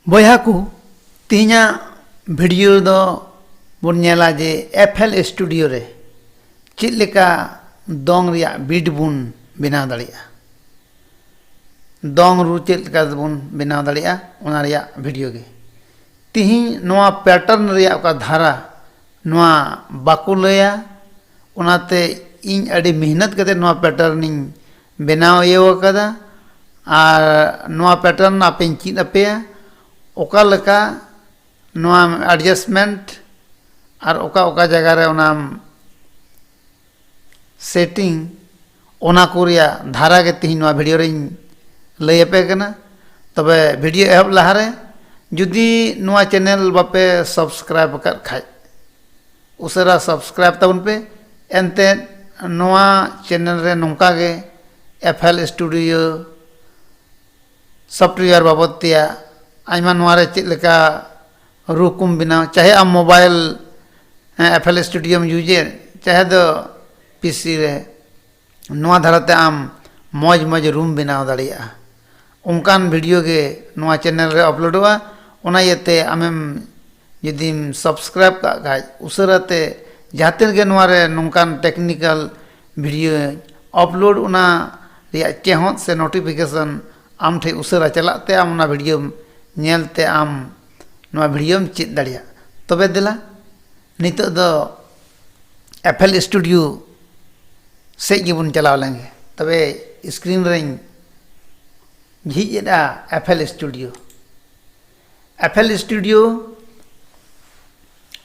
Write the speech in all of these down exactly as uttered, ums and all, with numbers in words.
ᱵᱚᱭᱦᱟ ᱠᱚ, ᱛᱮᱦᱮᱧᱟᱜ ᱵᱷᱤᱰᱤᱭᱳ ᱫᱚ ᱵᱚᱱ ᱧᱮᱞᱟ ᱡᱮ FL Studio ᱨᱮ ᱪᱮᱫ ᱞᱮᱠᱟ ᱫᱚᱝ ᱨᱮᱭᱟᱜ ᱵᱤᱴ ᱵᱚᱱ ᱵᱮᱱᱟᱣ ᱫᱟᱲᱮᱭᱟᱜᱼᱟ᱾ ᱫᱚᱝ ᱨᱩ ᱪᱮᱫ ᱞᱮᱠᱟ ᱵᱚᱱ ᱵᱮᱱᱟᱣ ᱫᱟᱲᱮᱭᱟᱜᱼᱟ, ᱚᱱᱟ ᱨᱮᱭᱟᱜ ᱵᱷᱤᱰᱤᱭᱳ ᱜᱮ᱾ ᱛᱮᱦᱮᱧ ᱱᱚᱣᱟ ᱯᱮᱴᱟᱨᱱ ᱨᱮᱭᱟᱜ ᱚᱠᱟ ᱫᱷᱟᱨᱟ, ᱱᱚᱣᱟ ᱵᱟᱠᱚ ᱞᱟᱹᱭᱟ᱾ ᱚᱱᱟᱛᱮ ᱤᱧ ᱟᱹᱰᱤ ᱢᱮᱦᱱᱚᱛ ᱠᱟᱛᱮ ᱱᱚᱣᱟ ᱯᱮᱴᱟᱨᱱ ᱤᱧ ᱵᱮᱱᱟᱣ ᱤᱭᱟᱹᱣ ᱟᱠᱟᱫᱟ᱾ ᱟᱨ ᱱᱚᱣᱟ ᱯᱮᱴᱟᱨᱱ ᱟᱯᱮᱧ ᱪᱮᱫ ᱟᱯᱮᱭᱟ, ᱚᱠᱟ ᱞᱮᱠᱟ ᱱᱚᱣᱟ ᱮᱰᱡᱟᱥᱴᱢᱮᱱᱴ ᱟᱨ ᱚᱠᱟ ᱚᱠᱟ ᱡᱟᱭᱜᱟ ᱨᱮ ᱚᱱᱟ ᱥᱮᱴᱤᱝ, ᱚᱱᱟ ᱠᱚ ᱨᱮᱭᱟᱜ ᱫᱷᱟᱨᱟ ᱜᱮ ᱛᱮᱦᱮᱧ ᱱᱚᱣᱟ ᱵᱷᱤᱰᱤᱭᱳ ᱨᱮᱧ ᱞᱟᱹᱭ ᱟᱯᱮ ᱠᱟᱱᱟ᱾ ᱛᱚᱵᱮ ᱵᱷᱤᱰᱤᱭᱳ ᱮᱦᱚᱵ ᱞᱟᱦᱟᱨᱮ ᱡᱩᱫᱤ ᱱᱚᱣᱟ ᱪᱮᱱᱮᱞ ᱵᱟᱯᱮ ᱥᱟᱵᱥᱠᱨᱟᱭᱤᱵ ᱟᱠᱟᱫ ᱠᱷᱟᱡ, ᱩᱥᱟᱹᱨᱟ ᱥᱟᱵᱥᱠᱨᱟᱭᱤᱵ ᱛᱟᱵᱚᱱ ᱯᱮ᱾ ᱮᱱᱛᱮᱫ ᱱᱚᱣᱟ ᱪᱮᱱᱮᱞ ᱨᱮ ᱱᱚᱝᱠᱟ ᱜᱮ FL Studio ᱥᱚᱯᱷᱴᱣᱮᱭᱟᱨ ᱵᱟᱵᱚᱫ ᱛᱮᱭᱟᱜ ᱟᱭᱢᱟ, ᱱᱚᱣᱟ ᱨᱮ ᱪᱮᱫ ᱞᱮᱠᱟ ᱨᱩ ᱠᱚᱢ ᱵᱮᱱᱟᱣ, ᱪᱟᱦᱮ ᱟᱢ ᱢᱳᱵᱟᱭᱤᱞ, ᱦᱮᱸ, FL Studioᱢ ᱤᱭᱩᱡᱮᱫ, ᱪᱟᱦᱮ ᱫᱚ PC ᱨᱮ, ᱱᱚᱣᱟ ᱫᱷᱟᱨᱟᱛᱮ ᱟᱢ ᱢᱚᱡᱽ ᱢᱚᱡᱽ ᱨᱩᱢ ᱵᱮᱱᱟᱣ ᱫᱟᱲᱮᱭᱟᱜᱼᱟ᱾ ᱚᱱᱠᱟᱱ ᱵᱷᱤᱰᱤᱭᱳ ᱜᱮ ᱱᱚᱣᱟ ᱪᱮᱱᱮᱞ ᱨᱮ ᱟᱯᱞᱳᱰᱚᱜᱼᱟ᱾ ᱚᱱᱟ ᱤᱭᱟᱹᱛᱮ ᱟᱢᱮᱢ ᱡᱩᱫᱤᱢ ᱥᱟᱵᱥᱠᱨᱟᱭᱤᱵ ᱠᱟᱜ ᱠᱷᱟᱡ, ᱩᱥᱟᱹᱨᱟ ᱛᱮ ᱡᱟᱦᱟᱸ ᱛᱤᱱ ᱜᱮ ᱱᱚᱣᱟ ᱨᱮ ᱱᱚᱝᱠᱟᱱ ᱴᱮᱠᱱᱤᱠᱮᱞ ᱵᱷᱤᱰᱤᱭᱳᱧ ᱟᱯᱞᱳᱰ, ᱚᱱᱟ ᱨᱮᱭᱟᱜ ᱪᱮᱦᱚᱸᱛ ᱥᱮ ᱱᱳᱴᱤᱯᱷᱤᱠᱮᱥᱚᱱ ᱟᱢ ᱴᱷᱮᱱ ᱩᱥᱟᱹᱨᱟ ᱪᱟᱞᱟᱜ ᱛᱮ ᱟᱢ ᱚᱱᱟ ᱵᱷᱤᱰᱤᱭᱳᱢ ᱧᱮᱞ ᱛᱮ ᱟᱢ ᱱᱚᱣᱟ ᱵᱷᱤᱰᱤᱭᱳᱢ ᱪᱮᱫ ᱫᱟᱲᱮᱭᱟᱜ᱾ ᱛᱚᱵᱮ ᱫᱮᱞᱟ, ᱱᱤᱛᱚᱜ ᱫᱚ FL Studio ᱥᱮᱫ ᱜᱮᱵᱚᱱ ᱪᱟᱞᱟᱣ ᱞᱮᱱᱜᱮ᱾ ᱛᱚᱵᱮ ᱥᱠᱨᱤᱱ ᱨᱮᱧ ᱡᱷᱤᱡ ᱮᱫᱟ FL Studio᱾ FL Studio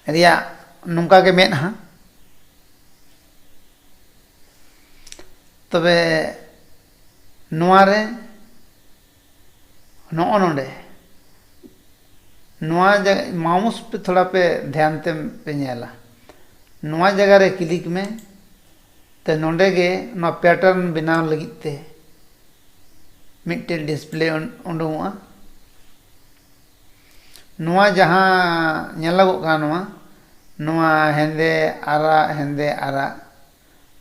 ᱨᱮᱭᱟᱜ ᱱᱚᱝᱠᱟ ᱜᱮ ᱢᱮᱫᱦᱟ᱾ ᱛᱚᱵᱮ ᱱᱚᱣᱟ ᱨᱮ ᱱᱚᱜᱼᱚ ᱱᱚᱰᱮ, ᱱᱚᱣᱟ ᱡᱟᱭᱜᱟ, ᱢᱟᱣᱩᱥ ᱯᱮ ᱛᱷᱚᱲᱟ ᱯᱮ ᱫᱷᱮᱭᱟᱱ ᱛᱮ ᱯᱮ ᱧᱮᱞᱟ, ᱱᱚᱣᱟ ᱡᱟᱭᱜᱟ ᱨᱮ ᱠᱞᱤᱠ ᱢᱮ᱾ ᱛᱮ ᱱᱚᱰᱮ ᱜᱮ ᱱᱚᱣᱟ ᱯᱮᱴᱟᱨᱱ ᱵᱮᱱᱟᱣ ᱞᱟᱹᱜᱤᱫ ᱛᱮ ᱢᱤᱫᱴᱮᱱ ᱰᱤᱥᱯᱞᱮ ᱩᱰᱩᱝᱚᱜᱼᱟ᱾ ᱱᱚᱣᱟ ᱡᱟᱦᱟᱸ ᱧᱮᱞᱚᱜᱚᱜ ᱠᱟᱱᱟ, ᱱᱚᱣᱟ, ᱱᱚᱣᱟ ᱦᱮᱸᱫᱮ ᱟᱨᱟᱜ, ᱦᱮᱸᱫᱮ ᱟᱨᱟᱜ,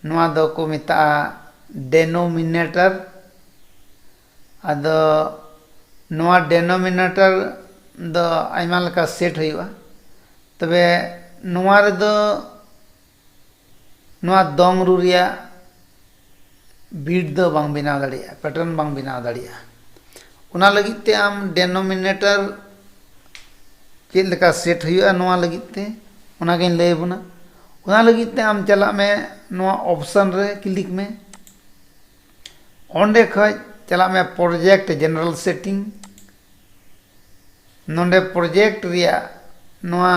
ᱱᱚᱣᱟ ᱫᱚᱠᱚ ᱢᱮᱛᱟᱜᱼᱟ ᱰᱮᱱᱳᱢᱤᱱᱮᱴᱟᱨ᱾ ᱟᱫᱚ ᱱᱚᱣᱟ ᱰᱮᱱᱳᱢᱤᱱᱮᱴᱟᱨ ᱫᱚ ᱟᱭᱢᱟ ᱞᱮᱠᱟ ᱥᱮᱴ ᱦᱩᱭᱩᱜᱼᱟ᱾ ᱛᱚᱵᱮ ᱱᱚᱣᱟ ᱨᱮᱫᱚ ᱱᱚᱣᱟ ᱫᱚᱝ ᱨᱩ ᱨᱮᱭᱟᱜ ᱵᱤᱴ ᱫᱚ ᱵᱟᱝ ᱵᱮᱱᱟᱣ ᱫᱟᱲᱮᱭᱟᱜᱼᱟ, ᱯᱮᱴᱟᱨᱱ ᱵᱟᱝ ᱵᱮᱱᱟᱣ ᱫᱟᱲᱮᱭᱟᱜᱼᱟ᱾ ᱚᱱᱟ ᱞᱟᱹᱜᱤᱫ ᱛᱮ ᱟᱢ ᱰᱮᱱᱳᱢᱤᱱᱮᱴᱟᱨ ᱪᱮᱫ ᱞᱮᱠᱟ ᱥᱮᱴ ᱦᱩᱭᱩᱜᱼᱟ, ᱱᱚᱣᱟ ᱞᱟᱹᱜᱤᱫ ᱛᱮ ᱚᱱᱟᱜᱤᱧ ᱞᱟᱹᱭ ᱟᱵᱚᱱᱟ᱾ ᱚᱱᱟ ᱞᱟᱹᱜᱤᱫ ᱛᱮ ᱟᱢ ᱪᱟᱞᱟᱜ ᱢᱮ, ᱱᱚᱣᱟ ᱚᱯᱥᱚᱱ ᱨᱮ ᱠᱞᱤᱠ ᱢᱮ᱾ ᱚᱸᱰᱮ ᱠᱷᱚᱡ ᱪᱟᱞᱟᱜ ᱢᱮ ᱯᱨᱚᱡᱮᱠᱴ ᱡᱮᱱᱟᱨᱮᱞ ᱥᱮᱴᱤᱝ᱾ ᱱᱚᱰᱮ ᱯᱨᱚᱡᱮᱠᱴ ᱨᱮᱭᱟᱜ ᱱᱚᱣᱟ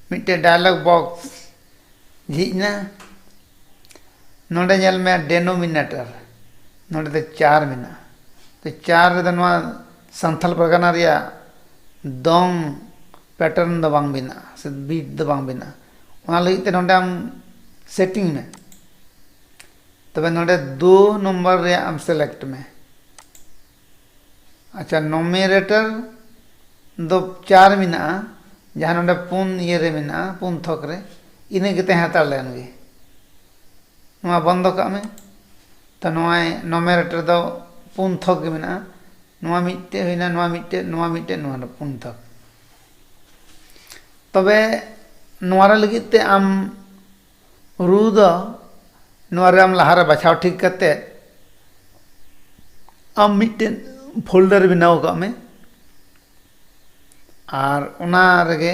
ᱢᱤᱫᱴᱮᱱ ᱰᱟᱭᱞᱚᱜ ᱵᱚᱠᱥ ᱡᱷᱤᱡ ᱮᱱᱟ᱾ ᱱᱚᱰᱮ ᱧᱮᱞ ᱢᱮ ᱰᱮᱱᱳᱢᱤᱱᱮᱴᱟᱨ, ᱱᱚᱰᱮ ᱫᱚ ᱪᱟᱨ ᱢᱮᱱᱟᱜᱼᱟ᱾ ᱛᱚ ᱪᱟᱨ ᱨᱮᱫᱚ ᱱᱚᱣᱟ ᱥᱟᱱᱛᱟᱞ ᱯᱟᱨᱜᱟᱱᱟ ᱨᱮᱭᱟᱜ ᱫᱚᱝ ᱯᱮᱴᱟᱨᱱ ᱫᱚ ᱵᱟᱝ ᱵᱮᱱᱟᱜᱼᱟ, ᱥᱮ ᱵᱤᱴ ᱫᱚ ᱵᱟᱝ ᱵᱮᱱᱟᱜᱼᱟ᱾ ᱚᱱᱟ ᱞᱟᱹᱜᱤᱫ ᱛᱮ ᱱᱚᱰᱮ ᱟᱢ ᱥᱮᱴᱤᱝ ᱢᱮ᱾ ᱛᱚᱵᱮ ᱱᱚᱰᱮ ᱫᱩ ᱱᱚᱢᱵᱚᱨ ᱨᱮᱭᱟᱜ ᱟᱢ ᱥᱤᱞᱮᱠᱴ ᱢᱮ᱾ ᱟᱪᱪᱷᱟ, ᱱᱚᱢᱤᱱᱮᱴᱟᱨ ᱫᱚ ᱪᱟᱨ ᱢᱮᱱᱟᱜᱼᱟ, ᱡᱟᱦᱟᱸ ᱱᱚᱰᱮ ᱯᱩᱱ ᱤᱭᱟᱹ ᱨᱮ ᱢᱮᱱᱟᱜᱼᱟ, ᱯᱩᱱ ᱛᱷᱚᱠ ᱨᱮ, ᱤᱱᱟᱹ ᱜᱮ ᱛᱟᱦᱮᱸ ᱦᱟᱛᱟᱲ ᱞᱮᱱ ᱜᱮ᱾ ᱱᱚᱣᱟ ᱵᱚᱱᱫᱚ ᱠᱟᱜ ᱢᱮ᱾ ᱛᱚ ᱱᱚᱣᱟ ᱱᱚᱢᱤᱱᱮᱴᱟᱨ ᱫᱚ ᱯᱩᱱ ᱛᱷᱚᱠ ᱜᱮ ᱢᱮᱱᱟᱜᱼᱟ᱾ ᱱᱚᱣᱟ ᱢᱤᱫᱴᱮᱡ ᱦᱩᱭᱱᱟ, ᱱᱚᱣᱟ ᱢᱤᱫᱴᱮᱡ, ᱱᱚᱣᱟ ᱢᱤᱫᱴᱮᱡ, ᱱᱚᱣᱟ ᱫᱚ ᱯᱩᱱ ᱛᱷᱚᱠ᱾ ᱛᱚᱵᱮ ᱱᱚᱣᱟ ᱨᱮ ᱞᱟᱹᱜᱤᱫ ᱛᱮ ᱟᱢ ᱨᱩ ᱫᱚ ᱱᱚᱣᱟ ᱨᱮ ᱟᱢ ᱞᱟᱦᱟᱨᱮ ᱵᱟᱪᱷᱟᱣ ᱴᱷᱤᱠ ᱠᱟᱛᱮ ᱟᱢ ᱢᱤᱫᱴᱮᱱ ᱯᱷᱳᱞᱰᱟᱨ ᱵᱮᱱᱟᱣ ᱠᱟᱜ ᱢᱮ᱾ ᱟᱨ ᱚᱱᱟ ᱨᱮᱜᱮ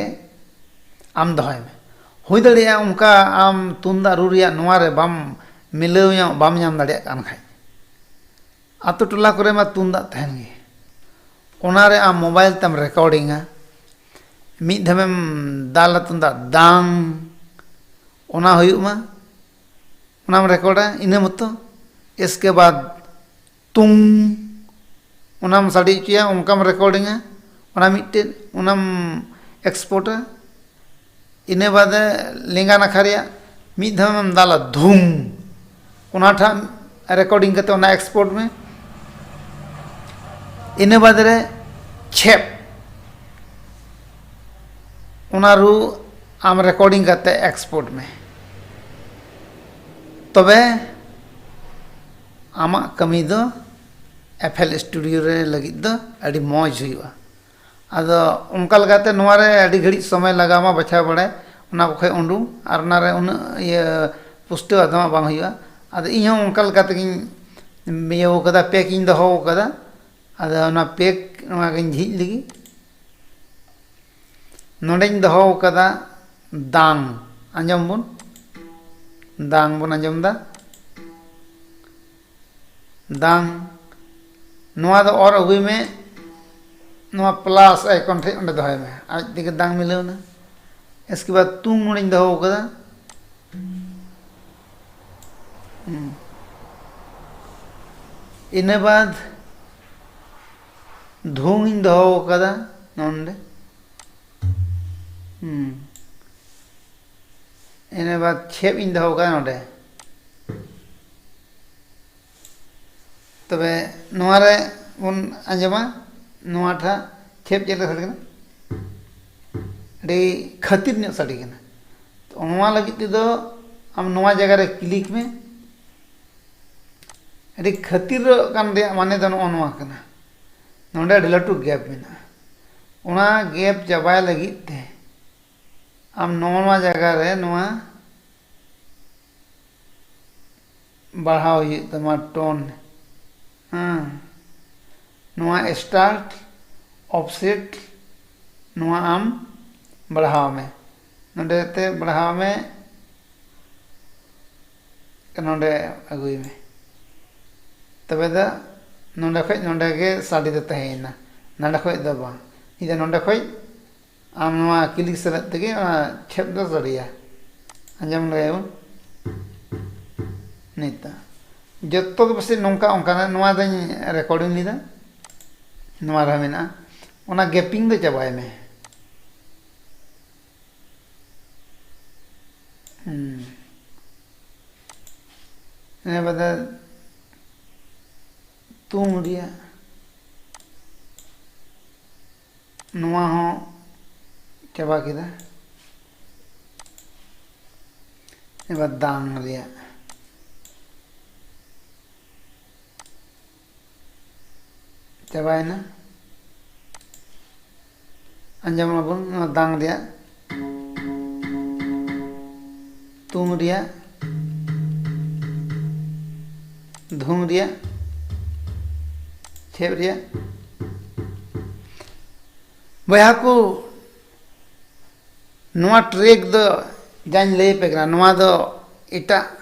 ᱟᱢ ᱫᱚᱦᱚᱭ ᱢᱮ᱾ ᱦᱩᱭ ᱫᱟᱲᱮᱭᱟᱜᱼᱟ ᱚᱱᱠᱟ ᱟᱢ ᱛᱩᱢᱫᱟᱜ ᱨᱩ ᱨᱮᱭᱟᱜ ᱱᱚᱣᱟ ᱨᱮ ᱵᱟᱢ ᱢᱤᱞᱟᱹᱣ ᱧᱚᱜ, ᱵᱟᱢ ᱧᱟᱢ ᱫᱟᱲᱮᱭᱟᱜ ᱠᱟᱱ ᱠᱷᱟᱡ, ᱟᱛᱳ ᱴᱚᱞᱟ ᱠᱚᱨᱮ ᱢᱟ ᱛᱩᱢᱫᱟᱜ ᱛᱟᱦᱮᱱ ᱜᱮ, ᱚᱱᱟ ᱨᱮ ᱟᱢ ᱢᱳᱵᱟᱭᱤᱞ ᱛᱮᱢ ᱨᱮᱠᱚᱨᱰᱤᱝᱟ᱾ ᱢᱤᱫ ᱫᱷᱟᱣᱮᱢ ᱫᱟᱞᱟ ᱛᱩᱢᱫᱟᱜ ᱫᱟᱝ, ᱚᱱᱟ ᱦᱩᱭᱩᱜ ᱢᱟ, ᱚᱱᱟᱢ ᱨᱮᱠᱚᱨᱰᱟ ᱤᱱᱟᱹ ᱢᱚᱛᱚ᱾ ᱮᱥᱠᱮ ᱵᱟᱫ ᱛᱩᱝ, ᱚᱱᱟᱢ ᱥᱟᱰᱮ ᱦᱚᱪᱚᱭᱟ, ᱚᱱᱠᱟᱢ ᱨᱮᱠᱚᱨᱰᱤᱝᱟ, ᱚᱱᱟ ᱢᱤᱫᱴᱮᱱ ᱚᱱᱟᱢ ᱮᱠᱥᱯᱳᱨᱴᱟ᱾ ᱤᱱᱟᱹ ᱵᱟᱫᱮ ᱞᱮᱸᱜᱟ ᱱᱟᱠᱷᱟ ᱨᱮᱭᱟᱜ ᱢᱤᱫ ᱫᱷᱟᱣᱮᱢ ᱫᱟᱞᱟ ᱫᱷᱩᱢ, ᱚᱱᱟᱴᱟᱜ ᱨᱮᱠᱚᱨᱰᱤᱝ ᱠᱟᱛᱮ ᱚᱱᱟ ᱮᱠᱥᱯᱳᱨᱴ ᱢᱮ᱾ ᱤᱱᱟᱹ ᱵᱟᱫᱮ ᱨᱮ ᱪᱷᱮᱯ, ᱚᱱᱟ ᱨᱩ ᱟᱢ ᱨᱮᱠᱚᱨᱰᱤᱝ ᱠᱟᱛᱮ ᱮᱠᱥᱯᱳᱨᱴ ᱢᱮ᱾ ᱛᱚᱵᱮ ᱟᱢᱟᱜ ᱠᱟᱹᱢᱤ ᱫᱚ ᱮᱯᱷ ᱮᱞ ᱥᱴᱩᱰᱤᱭᱳ ᱨᱮ ᱞᱟᱹᱜᱤᱫ ᱫᱚ ᱟᱹᱰᱤ ᱢᱚᱡᱽ ᱦᱩᱭᱩᱜᱼᱟ᱾ ᱟᱫᱚ ᱚᱱᱠᱟ ᱞᱮᱠᱟᱛᱮ ᱱᱚᱣᱟ ᱨᱮ ᱟᱹᱰᱤ ᱜᱷᱟᱹᱲᱤᱡ ᱥᱚᱢᱚᱭ ᱞᱟᱜᱟᱣ ᱢᱟ ᱵᱟᱪᱷᱟᱣ ᱵᱟᱲᱟᱭ, ᱚᱱᱟ ᱠᱚ ᱠᱷᱚᱡ ᱩᱰᱩᱝ, ᱟᱨ ᱚᱱᱟ ᱨᱮ ᱩᱱᱟᱹᱜ ᱤᱭᱟᱹ ᱯᱩᱥᱴᱟᱹᱣ ᱟᱫᱚᱢᱟᱜ ᱵᱟᱝ ᱦᱩᱭᱩᱜᱼᱟ᱾ ᱟᱫᱚ ᱤᱧ ᱦᱚᱸ ᱚᱱᱠᱟ ᱞᱮᱠᱟ ᱛᱮᱜᱤᱧ ᱤᱭᱟᱹᱣ ᱠᱟᱫᱟ, ᱯᱮᱠ ᱤᱧ ᱫᱚᱦᱚ ᱠᱟᱫᱟ᱾ ᱟᱫᱚ ᱚᱱᱟ ᱯᱮᱠ ᱱᱚᱣᱟ ᱜᱤᱧ ᱡᱷᱤᱡ ᱞᱮᱜᱮ᱾ ᱱᱚᱰᱮᱧ ᱫᱚᱦᱚ ᱠᱟᱫᱟ ᱫᱟᱝ, ᱟᱸᱡᱚᱢ ᱵᱚᱱ, ᱫᱟᱝ ᱵᱚᱱ ᱟᱸᱡᱚᱢ ᱫᱟ, ᱫᱟᱝ᱾ ᱱᱚᱣᱟ ᱫᱚ ᱚᱨ ᱟᱹᱜᱩᱭ ᱢᱮ, ᱱᱚᱣᱟ ᱯᱞᱟᱥ ᱟᱭᱠᱚᱱ ᱴᱷᱮᱡ ᱚᱸᱰᱮ ᱫᱚᱦᱚᱭ ᱢᱮ, ᱟᱡ ᱛᱮᱜᱮ ᱫᱟᱝ ᱢᱤᱞᱟᱹᱣ ᱮᱱᱟ᱾ ᱤᱥᱠᱮ ᱵᱟᱫ ᱛᱩᱝ ᱱᱚᱰᱮᱧ ᱫᱚᱦᱚ ᱠᱟᱫᱟ᱾ ᱦᱩᱸ᱾ ᱤᱱᱟᱹ ᱵᱟᱫ ᱫᱷᱩᱝ ᱤᱧ ᱫᱚᱦᱚ ᱠᱟᱫᱟ ᱱᱚᱰᱮ᱾ ᱦᱩᱸ᱾ ᱤᱱᱟᱹ ᱵᱟᱫ ᱪᱷᱮᱯ ᱤᱧ ᱫᱚᱦᱚ ᱠᱟᱫᱟ ᱱᱚᱰᱮ᱾ ᱛᱚᱵᱮ ᱱᱚᱣᱟ ᱨᱮ ᱵᱚᱱ ᱟᱸᱡᱚᱢᱟ, ᱱᱚᱣᱟ ᱴᱷᱟ ᱪᱷᱮᱯ ᱪᱮᱫ ᱞᱮᱠᱟ ᱥᱟᱰᱮ ᱠᱟᱱᱟ? ᱟᱹᱰᱤ ᱠᱷᱟᱹᱛᱤᱨ ᱧᱚᱜ ᱥᱟᱰᱮ ᱠᱟᱱᱟ᱾ ᱛᱚ, ᱱᱚᱣᱟ ᱞᱟᱹᱜᱤᱫ ᱛᱮᱫᱚ ᱟᱢ ᱱᱚᱣᱟ ᱡᱟᱭᱜᱟ ᱨᱮ ᱠᱞᱤᱠ ᱢᱮ᱾ ᱟᱹᱰᱤ ᱠᱷᱟᱹᱛᱤᱨᱚᱜ ᱠᱟᱱ ᱨᱮᱭᱟᱜ ᱢᱟᱱᱮ ᱫᱚ ᱱᱚᱜᱼᱚ ᱱᱚᱣᱟ ᱠᱟᱱᱟ᱾ ᱱᱚᱰᱮ ᱟᱹᱰᱤ ᱞᱟᱹᱴᱩ ᱜᱮᱯ ᱢᱮᱱᱟᱜᱼᱟ᱾ ᱚᱱᱟ ᱜᱮᱯ ᱪᱟᱵᱟᱭ ᱞᱟᱹᱜᱤᱫ ᱛᱮ ᱟᱢ ᱱᱚᱜᱼᱚ ᱱᱚᱣᱟ ᱡᱟᱭᱜᱟ ᱨᱮ ᱱᱚᱣᱟ ᱵᱟᱲᱦᱟᱣ ᱦᱩᱭᱩᱜ ᱛᱟᱢᱟ, ᱴᱳᱱ᱾ ᱦᱮᱸ, ᱱᱚᱣᱟ ᱥᱴᱟᱨᱴ ᱚᱯᱷᱥᱮᱴ, ᱱᱚᱣᱟ ᱟᱢ ᱵᱟᱲᱦᱟᱣ ᱢᱮ, ᱱᱚᱰᱮ ᱛᱮ ᱵᱟᱲᱦᱟᱣ ᱢᱮ, ᱱᱚᱰᱮ ᱟᱹᱜᱩᱭ ᱢᱮ᱾ ᱛᱚᱵᱮ ᱫᱚ ᱱᱚᱰᱮ ᱠᱷᱚᱡ ᱱᱚᱰᱮ ᱜᱮ ᱥᱟᱰᱮ ᱫᱚ ᱛᱟᱦᱮᱸᱭᱮᱱᱟ, ᱱᱚᱰᱮ ᱠᱷᱚᱡ ᱫᱚ ᱵᱟᱝ᱾ ᱤᱧ ᱫᱚ ᱱᱚᱰᱮ ᱠᱷᱚᱡ ᱟᱢ ᱱᱚᱣᱟ ᱠᱞᱤᱠ ᱥᱟᱞᱟᱜ ᱛᱮᱜᱮ ᱚᱱᱟ ᱪᱷᱮᱯ ᱫᱚ ᱥᱟᱰᱮᱭᱟ᱾ ᱟᱸᱡᱚᱢ ᱞᱮᱜᱟᱭᱟᱵᱚᱱ ᱱᱤᱛᱚᱜ᱾ ᱡᱚᱛᱚ ᱜᱮ ᱯᱟᱥᱮᱡ ᱱᱚᱝᱠᱟ ᱚᱱᱠᱟᱱᱟᱜ, ᱱᱚᱣᱟ ᱫᱚᱧ ᱨᱮᱠᱚᱨᱰᱤᱝ ᱞᱮᱫᱟ, ᱱᱚᱣᱟ ᱨᱮᱦᱚᱸ ᱢᱮᱱᱟᱜᱼᱟ, ᱚᱱᱟ ᱜᱮᱯᱤᱝ ᱫᱚ ᱪᱟᱵᱟᱭ ᱢᱮ᱾ ᱦᱩᱸ᱾ ᱤᱱᱟᱹ ᱵᱟᱫᱮ ᱛᱩᱢ ᱨᱮᱭᱟᱜ ᱱᱚᱣᱟ ᱦᱚᱸ ᱪᱟᱵᱟ ᱠᱮᱫᱟ᱾ ᱮᱵᱟᱨ ᱫᱟᱝ ᱨᱮᱭᱟᱜ ᱪᱟᱵᱟᱭᱮᱱᱟ᱾ ᱟᱸᱡᱚᱢ ᱟᱵᱚᱱ ᱱᱚᱣᱟ ᱫᱟᱝ ᱨᱮᱭᱟᱜ, ᱛᱩᱝ ᱨᱮᱭᱟᱜ, ᱫᱷᱩᱝ ᱨᱮᱭᱟᱜ, ᱪᱷᱮᱯ ᱨᱮᱭᱟᱜ᱾ ᱵᱚᱭᱦᱟ ᱠᱚ, ᱱᱚᱣᱟ ᱴᱨᱮᱠ ᱫᱚ ᱡᱟᱧ ᱞᱟᱹᱭ ᱟᱯᱮ ᱠᱟᱱᱟ, ᱱᱚᱣᱟ ᱫᱚ ᱮᱴᱟᱜ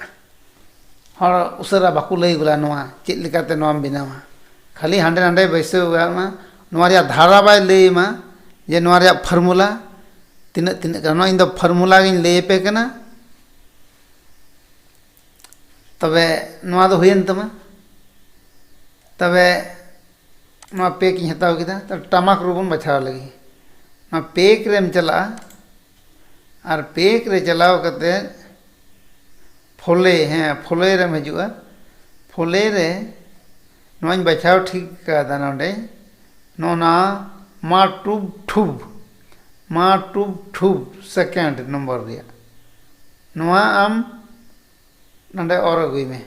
ᱦᱚᱲ ᱩᱥᱟᱹᱨᱟ ᱵᱟᱠᱚ ᱞᱟᱹᱭ ᱜᱚᱞᱟ ᱱᱚᱣᱟ ᱪᱮᱫ ᱞᱮᱠᱟᱛᱮ ᱱᱚᱣᱟᱢ ᱵᱮᱱᱟᱣᱟ᱾ ᱠᱷᱟᱹᱞᱤ ᱦᱟᱸᱰᱮ ᱱᱟᱰᱮ ᱵᱟᱹᱭᱥᱟᱹᱣ ᱜᱟᱱᱚᱜᱼᱟ, ᱱᱚᱣᱟ ᱨᱮᱭᱟᱜ ᱫᱷᱟᱨᱟ ᱵᱟᱭ ᱞᱟᱹᱭ ᱟᱢᱟ ᱡᱮ ᱱᱚᱣᱟ ᱨᱮᱭᱟᱜ ᱯᱷᱚᱨᱢᱩᱞᱟ ᱛᱤᱱᱟᱹᱜ ᱛᱤᱱᱟᱹᱜ ᱠᱟᱱᱟ᱾ ᱱᱚᱣᱟ ᱤᱧ ᱫᱚ ᱯᱷᱚᱨᱢᱩᱞᱟ ᱜᱤᱧ ᱞᱟᱹᱭ ᱟᱯᱮ ᱠᱟᱱᱟ᱾ ᱛᱚᱵᱮ ᱱᱚᱣᱟ ᱫᱚ ᱦᱩᱭᱮᱱ ᱛᱟᱢᱟ᱾ ᱛᱚᱵᱮ ᱱᱚᱣᱟ ᱯᱮᱠ ᱤᱧ ᱦᱟᱛᱟᱣ ᱠᱮᱫᱟ᱾ ᱛᱚᱵᱮ ᱴᱟᱢᱟᱠ ᱨᱩ ᱵᱚᱱ ᱵᱟᱪᱷᱟᱣ ᱞᱟᱹᱜᱤᱫ ᱱᱚᱣᱟ ᱯᱮᱠ ᱨᱮᱢ ᱪᱟᱞᱟᱜᱼᱟ᱾ ᱟᱨ ᱯᱮᱠ ᱨᱮ ᱪᱟᱞᱟᱣ ᱠᱟᱛᱮ ᱯᱷᱳᱞᱮ, ᱦᱮᱸ, ᱯᱷᱳᱞᱮ ᱨᱮᱢ ᱦᱤᱡᱩᱜᱼᱟ᱾ ᱯᱷᱳᱞᱮ ᱨᱮ ᱱᱚᱣᱟᱧ ᱵᱟᱪᱷᱟᱣ ᱴᱷᱤᱠ ᱠᱟᱫᱟ ᱱᱚᱰᱮ, ᱱᱚᱜᱼᱚ ᱱᱚᱣᱟ ᱢᱟ ᱴᱩᱵ ᱴᱷᱩᱵ, ᱢᱟ ᱴᱩᱵ ᱴᱷᱩᱵ ᱥᱮᱠᱮᱱᱰ ᱱᱚᱢᱵᱚᱨ ᱨᱮᱭᱟᱜ᱾ ᱱᱚᱣᱟ ᱟᱢ ᱱᱚᱰᱮ ᱚᱨ ᱟᱹᱜᱩᱭ ᱢᱮ᱾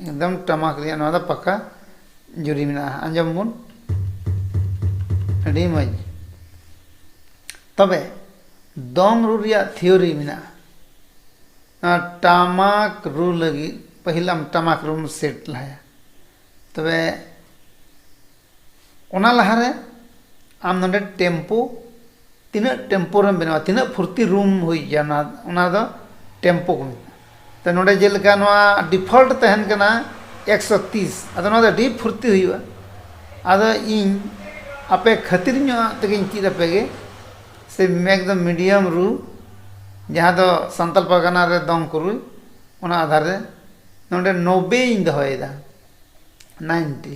ᱮᱠᱫᱚᱢ ᱴᱟᱢᱟᱠ ᱨᱮᱭᱟᱜ ᱱᱚᱣᱟ ᱫᱚ ᱯᱟᱠᱟ ᱡᱩᱨᱤ ᱢᱮᱱᱟᱜᱼᱟ᱾ ᱟᱸᱡᱚᱢ ᱵᱚᱱ, ᱟᱹᱰᱤ ᱢᱚᱡᱽ᱾ ᱛᱚᱵᱮ ᱫᱚᱝ ᱨᱩ ᱨᱮᱭᱟᱜ ᱛᱷᱤᱭᱳᱨᱤ ᱢᱮᱱᱟᱜᱼᱟ᱾ ᱱᱚᱣᱟ ᱴᱟᱢᱟᱠ ᱨᱩ ᱞᱟᱹᱜᱤᱫ ᱯᱟᱹᱦᱤᱞ ᱟᱢ ᱴᱟᱢᱟᱠ ᱨᱩᱢ ᱥᱮᱴ ᱞᱟᱦᱟᱭᱟ᱾ ᱛᱚᱵᱮ ᱚᱱᱟ ᱞᱟᱦᱟᱨᱮ ᱟᱢ ᱱᱚᱰᱮ ᱴᱮᱢᱯᱳ, ᱛᱤᱱᱟᱹᱜ ᱴᱮᱢᱯᱳ ᱨᱮᱢ ᱵᱮᱱᱟᱣᱟ, ᱛᱤᱱᱟᱹᱜ ᱯᱷᱩᱨᱛᱤ ᱨᱩᱢ ᱦᱩᱭ ᱜᱮᱭᱟ, ᱚᱱᱟ, ᱚᱱᱟ ᱫᱚ ᱴᱮᱢᱯᱳ ᱠᱚ ᱢᱮᱛᱟᱜᱼᱟ᱾ ᱛᱚ ᱱᱚᱰᱮ ᱡᱮᱞᱮᱠᱟ ᱱᱚᱣᱟ ᱰᱤᱯᱷᱚᱞᱴ ᱛᱟᱦᱮᱱ ᱠᱟᱱᱟ ᱮᱠᱥᱚ ᱛᱤᱥ, ᱟᱫᱚ ᱱᱚᱣᱟ ᱫᱚ ᱟᱹᱰᱤ ᱯᱷᱩᱨᱛᱤ ᱦᱩᱭᱩᱜᱼᱟ᱾ ᱟᱫᱚ ᱤᱧ ᱟᱯᱮ ᱠᱷᱟᱹᱛᱤᱨ ᱧᱚᱜ ᱛᱮᱜᱮᱧ ᱪᱮᱫ ᱟᱯᱮ ᱜᱮ, ᱥᱮ ᱮᱠᱫᱚᱢ ᱢᱤᱰᱤᱭᱟᱢ ᱨᱩ, ᱡᱟᱦᱟᱸ ᱫᱚ ᱥᱟᱱᱛᱟᱞ ᱯᱟᱨᱜᱟᱱᱟ ᱨᱮ ᱫᱚᱝ ᱠᱚ ᱨᱩᱭ, ᱚᱱᱟ ᱟᱫᱷᱟᱨ ᱨᱮ ᱱᱚᱰᱮ ᱱᱚᱵᱵᱳᱭ ᱤᱧ ᱫᱚᱦᱚᱭᱮᱫᱟ, ᱱᱟᱭᱤᱱᱴᱤ,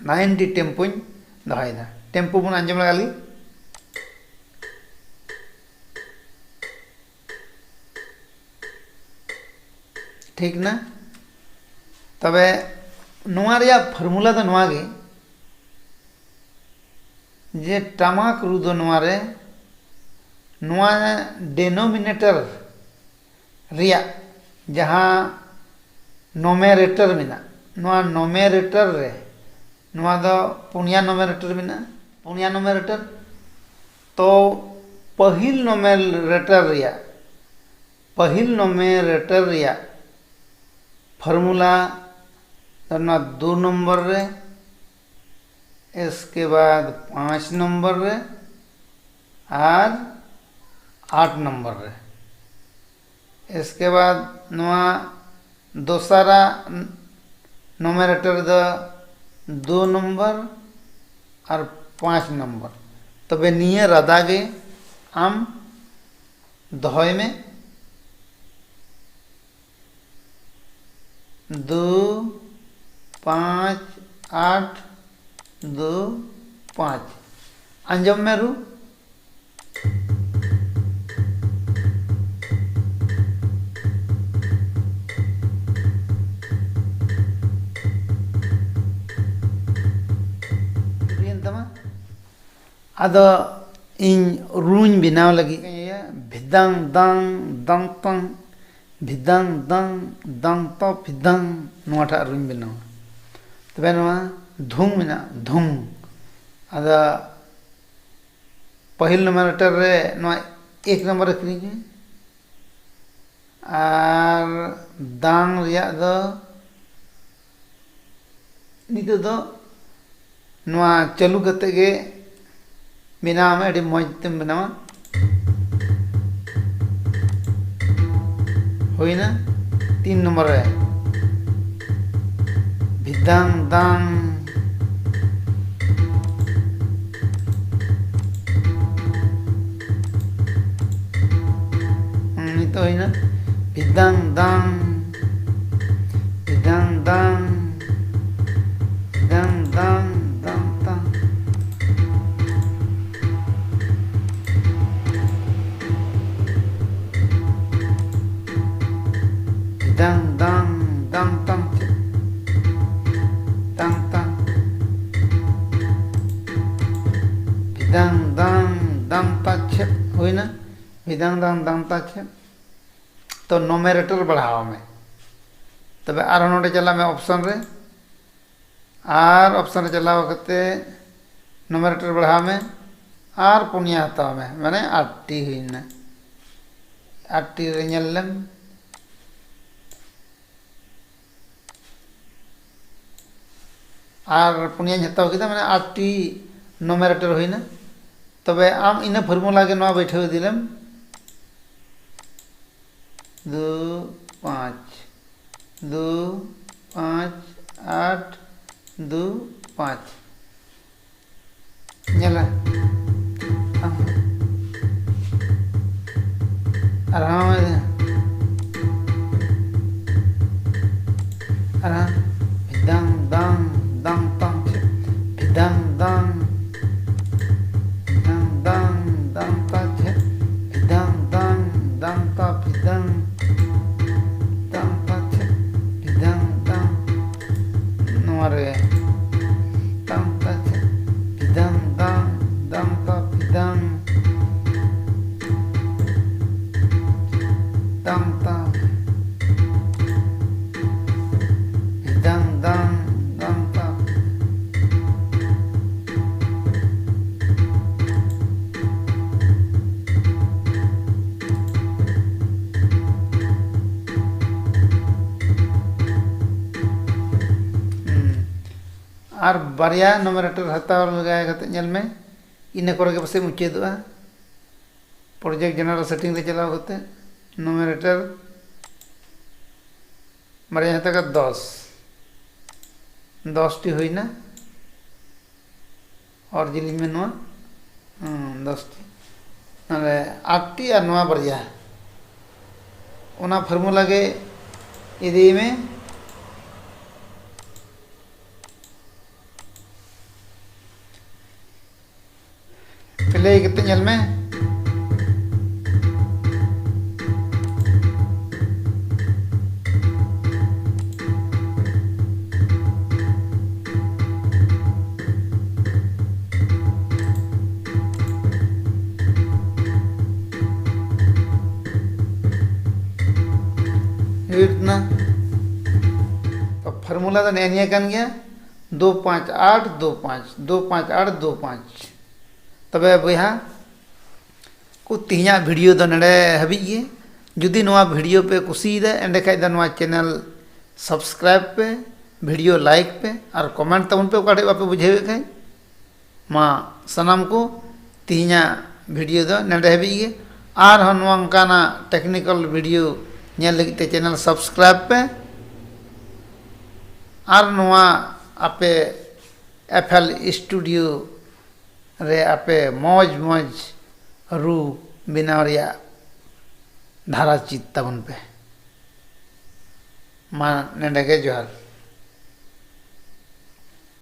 ᱱᱟᱭᱤᱱᱴᱤ ᱴᱮᱢᱯᱳᱧ ᱫᱚᱦᱚᱭᱮᱫᱟ᱾ ᱴᱮᱢᱯᱳ ᱵᱚᱱ ᱟᱸᱡᱚᱢ ᱞᱮᱜᱟ ᱞᱮᱜᱮ᱾ ᱴᱷᱤᱠ ᱱᱟ? ᱛᱚᱵᱮ ᱱᱚᱣᱟ ᱨᱮᱭᱟᱜ ᱯᱷᱚᱨᱢᱩᱞᱟ ᱫᱚ ᱱᱚᱣᱟ ᱜᱮ, ᱡᱮ ᱴᱟᱢᱟᱠ ᱨᱩ ᱫᱚ ᱱᱚᱣᱟ ᱨᱮ, ᱱᱚᱣᱟ ᱰᱮᱱᱳᱢᱤᱱᱮᱴᱚᱨ ᱨᱮᱭᱟᱜ ᱡᱟᱦᱟᱸ ᱱᱚᱢᱮᱨᱮᱴᱚᱨ ᱢᱮᱱᱟᱜ, ᱱᱚᱣᱟ ᱱᱚᱢᱮᱨᱮᱴᱚᱨ ᱨᱮ ᱱᱚᱣᱟ ᱫᱚ ᱯᱩᱱᱭᱟ ᱱᱚᱢᱮᱨᱮᱴᱟᱨ ᱢᱮᱱᱟᱜᱼᱟ, ᱯᱩᱱᱭᱟ ᱱᱚᱢᱮᱨᱮᱴᱟᱨ᱾ ᱛᱚ ᱯᱟᱹᱦᱤᱞ ᱱᱚᱢᱮᱨᱮᱴᱟᱨ ᱨᱮᱭᱟᱜ, ᱯᱟᱹᱦᱤᱞ ᱱᱚᱢᱮᱨᱮᱴᱟᱨ ᱨᱮᱭᱟᱜ ᱯᱷᱚᱨᱢᱩᱞᱟ ᱫᱚ ᱱᱚᱣᱟ ᱫᱩ ᱱᱚᱢᱵᱚᱨ ᱨᱮ, ᱤᱥᱠᱮ ᱵᱟᱫ ᱯᱟᱸᱪ ᱱᱚᱢᱵᱚᱨ ᱨᱮ ᱟᱨ ᱟᱴ ᱱᱚᱢᱵᱚᱨ ᱨᱮ᱾ ᱤᱥᱠᱮ ᱵᱟᱫ ᱱᱚᱣᱟ ᱫᱚᱥᱟᱨᱟᱜ ᱱᱚᱢᱮᱨᱮᱴᱟᱨ ᱫᱚ ᱫᱩ ᱱᱚᱢᱵᱚᱨ ᱟᱨ ᱯᱟᱸᱪ ᱱᱚᱢᱵᱚᱨ᱾ ᱛᱚᱵᱮ ᱱᱤᱭᱟᱹ ᱨᱟᱫᱟ ᱜᱮ ᱟᱢ ᱫᱚᱦᱚᱭ ᱢᱮ᱾ ᱫᱩ ᱯᱟᱸᱪ ᱟᱴ ᱫᱩ ᱯᱟᱸᱪ᱾ ᱟᱸᱡᱚᱢ ᱢᱮ ᱨᱩ᱾ ᱦᱩᱭᱮᱱ ᱛᱟᱢᱟ᱾ ᱟᱫᱚ ᱤᱧ ᱨᱩᱧ ᱵᱮᱱᱟᱣ ᱞᱟᱹᱜᱤᱫ ᱤᱭᱟᱹ ᱵᱷᱤᱫᱟᱝ ᱫᱟᱝ ᱫᱟᱝ ᱛᱟᱝ, ᱵᱷᱤᱫᱟᱝ ᱫᱟᱝ ᱫᱟᱝ ᱛᱚ ᱵᱷᱤᱫᱟᱝ, ᱱᱚᱣᱟᱴᱟᱜ ᱨᱩᱧ ᱵᱮᱱᱟᱣᱟ᱾ ᱛᱚᱵᱮ ᱱᱚᱣᱟ ᱫᱷᱩᱝ ᱢᱮᱱᱟᱜᱼᱟ, ᱫᱷᱩᱝ᱾ ᱟᱫᱚ ᱯᱟᱹᱦᱤᱞ ᱱᱚᱢᱵᱚᱨ ᱨᱮ ᱱᱚᱣᱟ ᱮᱠ ᱱᱚᱢᱵᱚᱨ ᱨᱮ ᱠᱤᱞᱤᱠ ᱢᱮ᱾ ᱟᱨ ᱫᱟᱝ ᱨᱮᱭᱟᱜ ᱫᱚ ᱱᱤᱛᱚᱜ ᱫᱚ ᱱᱚᱣᱟ ᱪᱟᱹᱞᱩ ᱠᱟᱛᱮ ᱜᱮ ᱵᱮᱱᱟᱣ ᱢᱮ, ᱟᱹᱰᱤ ᱢᱚᱡᱽ ᱛᱮᱢ ᱵᱮᱱᱟᱣᱟ᱾ ᱦᱩᱭᱱᱟ ᱛᱤᱱ ᱱᱚᱢᱵᱚᱨ ᱨᱮ ᱵᱷᱤᱫᱟᱝ ᱫᱟᱝ᱾ ᱦᱩᱸ, ᱱᱤᱛᱚᱜ ᱦᱩᱭᱱᱟ ᱵᱷᱤᱫᱟᱝ ᱫᱟᱝ, ᱵᱷᱤᱫᱟᱝ ᱫᱟᱝ, ᱵᱷᱤᱫᱟᱝ ᱫᱟᱝ, ᱫᱟᱝ ᱛᱟᱝ᱾ ᱵᱷᱤᱫᱟᱝ ᱫᱟᱝ ᱫᱟᱝ ᱛᱟᱝ ᱪᱷᱮᱯ, ᱫᱟᱝ ᱛᱟᱝ᱾ ᱵᱷᱤᱫᱟᱝ ᱫᱟᱝ ᱫᱟᱝ ᱛᱟ ᱪᱷᱮᱯ ᱦᱩᱭᱱᱟ᱾ ᱵᱷᱤᱫᱟᱝ ᱫᱟᱝ ᱫᱟᱝ ᱛᱟ ᱪᱷᱮᱯ᱾ ᱛᱚ ᱱᱚᱢᱮᱨᱮᱴᱟᱨ ᱵᱟᱲᱦᱟᱣ ᱢᱮ᱾ ᱛᱚᱵᱮ ᱟᱨᱦᱚᱸ ᱱᱚᱰᱮ ᱪᱟᱞᱟᱜ ᱢᱮ ᱚᱯᱥᱚᱱ ᱨᱮ᱾ ᱟᱨ ᱚᱯᱥᱟᱱ ᱨᱮ ᱪᱟᱞᱟᱣ ᱠᱟᱛᱮ ᱱᱩᱢᱟᱨᱮᱴᱟᱨ ᱵᱟᱲᱦᱟᱣ ᱢᱮ ᱟᱨ ᱯᱩᱱᱭᱟ ᱦᱟᱛᱟᱣ ᱢᱮ, ᱢᱟᱱᱮ ᱟᱴ ᱴᱤ ᱦᱩᱭᱱᱟ᱾ ᱟᱴ ᱴᱤ ᱨᱮ ᱧᱮᱞ ᱞᱮᱢ᱾ ᱟᱨ ᱯᱩᱱᱭᱟᱧ ᱦᱟᱛᱟᱣ ᱠᱮᱫᱟ, ᱢᱟᱱᱮ ᱟᱴ ᱴᱤ ᱱᱩᱢᱟᱨᱮᱴᱟᱨ ᱦᱩᱭᱱᱟ᱾ ᱛᱚᱵᱮ ᱟᱢ ᱤᱱᱟᱹ ᱯᱷᱚᱨᱢᱩᱞᱟ ᱜᱮ ᱱᱚᱣᱟ ᱵᱟᱹᱭᱴᱷᱟᱹᱣ ᱤᱫᱤ ᱞᱮᱢ᱾ ᱫᱩ ᱯᱟᱸᱪ ᱫᱩ ᱯᱟᱸᱪ ᱟᱴ ᱫᱩ ᱯᱟᱸᱪ᱾ ᱧᱮᱞᱟ᱾ ᱟᱨᱦᱚᱸ ᱟᱨᱦᱚᱸ ᱯᱷᱤᱫᱟᱝ ᱫᱟᱝ ᱫᱟᱝ ᱛᱟᱝ ᱪᱷᱮ ᱯᱷᱤᱫᱟᱝ ᱫᱟᱝ ᱯᱷᱤᱫᱟᱝ ᱫᱟᱝ ᱫᱟᱝ ᱛᱟ ᱪᱷᱮ ᱯᱷᱤᱫᱟᱝ ᱫᱟᱝ ᱫᱟᱝ ᱛᱟ ᱯᱷᱤᱫᱟᱝ ᱫᱟᱝ ᱛᱟ ᱪᱷᱮ ᱯᱷᱤᱫᱟᱝ ᱫᱟᱝ᱾ ᱱᱚᱣᱟ ᱨᱮ ᱫᱟᱝ ᱛᱟ ᱪᱷᱮ ᱯᱷᱤᱫᱟᱝ ᱫᱟᱝ ᱫᱟᱝ ᱛᱟ ᱯᱷᱤᱫᱟᱝ ᱫᱟᱝ ᱛᱟ ᱯᱷᱤᱫᱟᱝ ᱫᱟᱝ ᱫᱟᱝ ᱛᱟ᱾ ᱦᱩᱸ᱾ ᱟᱨ ᱵᱟᱨᱭᱟ ᱱᱩᱢᱟᱨᱮᱴᱟᱨ ᱦᱟᱛᱟᱣ ᱞᱮᱜᱟᱭ ᱠᱟᱛᱮ ᱧᱮᱞ ᱢᱮ, ᱤᱱᱟᱹ ᱠᱚᱨᱮ ᱜᱮ ᱯᱟᱥᱮᱡ ᱢᱩᱪᱟᱹᱫᱚᱜᱼᱟ᱾ ᱯᱨᱚᱡᱮᱠᱴ ᱡᱮᱱᱟᱨᱮᱞ ᱥᱮᱴᱤᱝ ᱨᱮ ᱪᱟᱞᱟᱣ ᱠᱟᱛᱮ ᱱᱩᱢᱟᱨᱮᱴᱟᱨ ᱵᱟᱨᱭᱟ ᱦᱟᱛᱟᱣ ᱠᱟᱛᱮ ᱫᱚᱥ, ᱫᱚᱥ ᱴᱤ ᱦᱩᱭᱱᱟ᱾ ᱚᱨ ᱡᱤᱞᱤᱧ ᱢᱮ ᱱᱚᱣᱟ, ᱦᱩᱸ, ᱫᱚᱥ ᱴᱤ᱾ ᱢᱟᱱᱮ ᱟᱴ ᱴᱤ ᱟᱨ ᱱᱚᱣᱟ ᱵᱟᱨᱭᱟ, ᱚᱱᱟ ᱯᱷᱚᱨᱢᱩᱞᱟ ᱜᱮ ᱤᱫᱤᱭ ᱢᱮ᱾ ᱯᱞᱮ ᱠᱟᱛᱮ ᱧᱮᱞ ᱢᱮ᱾ ᱦᱩᱭᱩᱜ ᱠᱟᱱᱟ᱾ ᱛᱚ, ᱯᱷᱚᱨᱢᱩᱞᱟ ᱫᱚ ᱱᱮᱜᱼᱮ ᱱᱤᱭᱟᱹ ᱠᱟᱱ ᱜᱮᱭᱟ᱾ ᱫᱩ ᱯᱟᱸᱪ ᱟᱴ ᱫᱩ ᱯᱟᱸᱪ, ᱫᱩ ᱯᱟᱸᱪ ᱟᱴ ᱫᱩ ᱯᱟᱸᱪ᱾ ᱛᱚᱵᱮ ᱵᱚᱭᱦᱟ ᱠᱚ, ᱛᱮᱦᱮᱧᱟᱜ video ᱫᱚ ᱱᱚᱰᱮ ᱦᱟᱹᱵᱤᱡ ᱜᱮ᱾ ᱡᱩᱫᱤ ᱱᱚᱣᱟ video ᱯᱮ ᱠᱩᱥᱤᱭᱮᱫᱟ, ᱮᱸᱰᱮᱠᱷᱟᱡ ᱫᱚ ᱱᱚᱣᱟ channel subscribe ᱯᱮ, video like ᱯᱮ ᱟᱨ comment ᱛᱟᱵᱚᱱ ᱯᱮ ᱚᱠᱟ ᱴᱷᱮᱡ ᱵᱟᱯᱮ ᱵᱩᱡᱷᱟᱹᱣᱮᱫ ᱠᱷᱟᱡ᱾ ᱢᱟ ᱥᱟᱱᱟᱢ ᱠᱚ, ᱛᱮᱦᱮᱧᱟᱜ video ᱫᱚ ᱱᱚᱰᱮ ᱦᱟᱹᱵᱤᱡ ᱜᱮ᱾ ᱟᱨᱦᱚᱸ ᱱᱚᱝᱠᱟᱱᱟᱜ technical video ᱧᱮᱞ ᱞᱟᱹᱜᱤᱫ ᱛᱮ channel subscribe ᱯᱮ᱾ ᱟᱨ ᱱᱚᱣᱟ ᱟᱯᱮ FL Studio ᱨᱮ ᱟᱯᱮ ᱢᱚᱡᱽ ᱢᱚᱡᱽ ᱨᱩ ᱵᱮᱱᱟᱣ ᱨᱮᱭᱟᱜ ᱫᱷᱟᱨᱟ ᱪᱮᱫ ᱛᱟᱵᱚᱱ ᱯᱮ᱾ ᱢᱟ ᱱᱚᱰᱮ ᱜᱮ ᱡᱚᱦᱟᱨ᱾